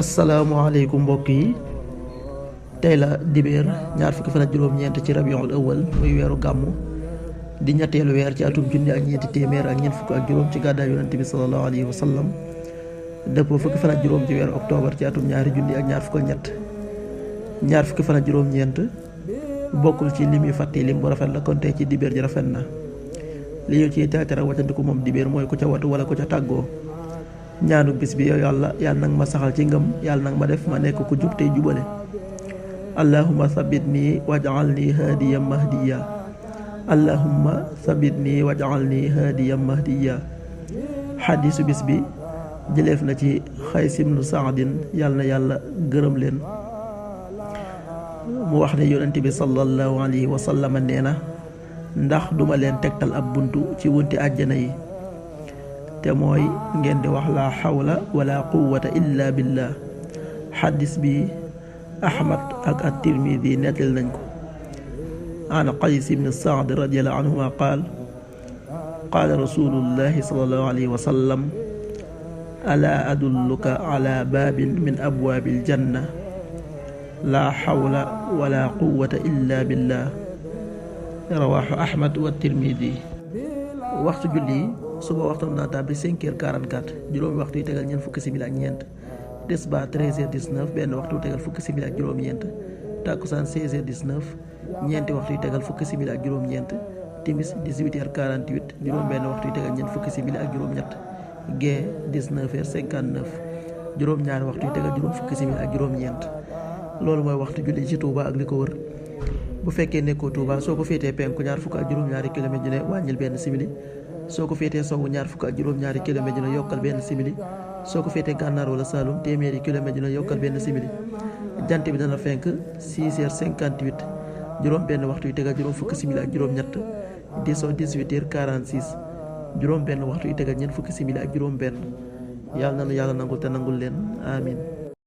asalaamaaleykum mbokk yi tey la dibéer ñaar fukki fan ak juróom-ñeent ci rabiul awal muy weeru gàmmu di ñetteelu weer ci atum junni ak ñeenti téeméer ak ñeent fukk ak juróom ci gàddaay yonent bi sallallahu alayhi wa sallam dëppoo fukki fan ak juróom ci weeru octobre ci atum ñaari junni ak ñaar fukk ak ñett ñaar fukki fan ak juróom-ñeent bokkul ci lim yu fàtte lim bu rafet la kon tey ci dibéer ji rafet na li ñu ciy teetara watandiku moom dibéer mooy ku ca watu wala ku ca tàggoo ñaanu bis bi yow yàlla nag ma saxal ci ngëm yàlla nag ma def ma nekk ku jub tey jubale allahumma sabitni waj'alni hadiyan mahdiya allahumma sabitni waj'alni hadiyan mahdiya xadiisu bis bi jëleef na ci Xays ibnu Saadin yàlla na yàlla gërëm leen mu wax ne yonent bi sallallahu alayhi wa sallam nee na ndax duma leen tegtal ab buntu ci wunti àjjana yi te mooy ngeen di wax laa xawla wala quwwata illa billah xaddis bi ahmad ak at-tirmidi nettal nañ ko an qays ibn saad radiyallahu anhuma qaala rasulullahi sallallahu alayhi wa sallam alaa adulluka ala baabin min abwaabil janna laa xawla wala quwwata illa billah rawaahu ahmad wa at-tirmidi waxtu julli suba waxtam naa tàbbi 5h44 juróomi waxtu yi tegal ñeent fukki simili ak ñeent tisbaar 13h19 benn waxtu tegal fukki simili ak juróom-ñeent takkusaan 16h19 ñeenti waxtu yi tegal fukki simili ak juróom-ñeent timis 18h48 juróom benn waxtu yi tegal ñeent fukki simili ak juróom-ñett gee 19h59 juróom-ñaari waxtu yi tegal juróom fukki simili ak juróom-ñeent loolu mooy waxtu julli ci Touba ak li ko wër bu fekkee nekkoo Touba soo ko féetee penku ñaar fukk ak juróom-ñaari kilomètre ju ne wàññil benn simili soo ko féetee sowwu ñaar fukk ak juróom-ñaari kilomètre dina yokkal benn simili soo ko féetee gànnaar wala Saloum téeméeri kilomètre dina yokkal benn simili jant bi dana fenk 6h58 juróom benn waxtu yu tegal juróom fukki simili ak juróom-ñett di so 18h46 juróom benn waxtu yu tegal ñeent fukki simili ak juróom benn yàlla nanu yàlla nangul te nangul leen amin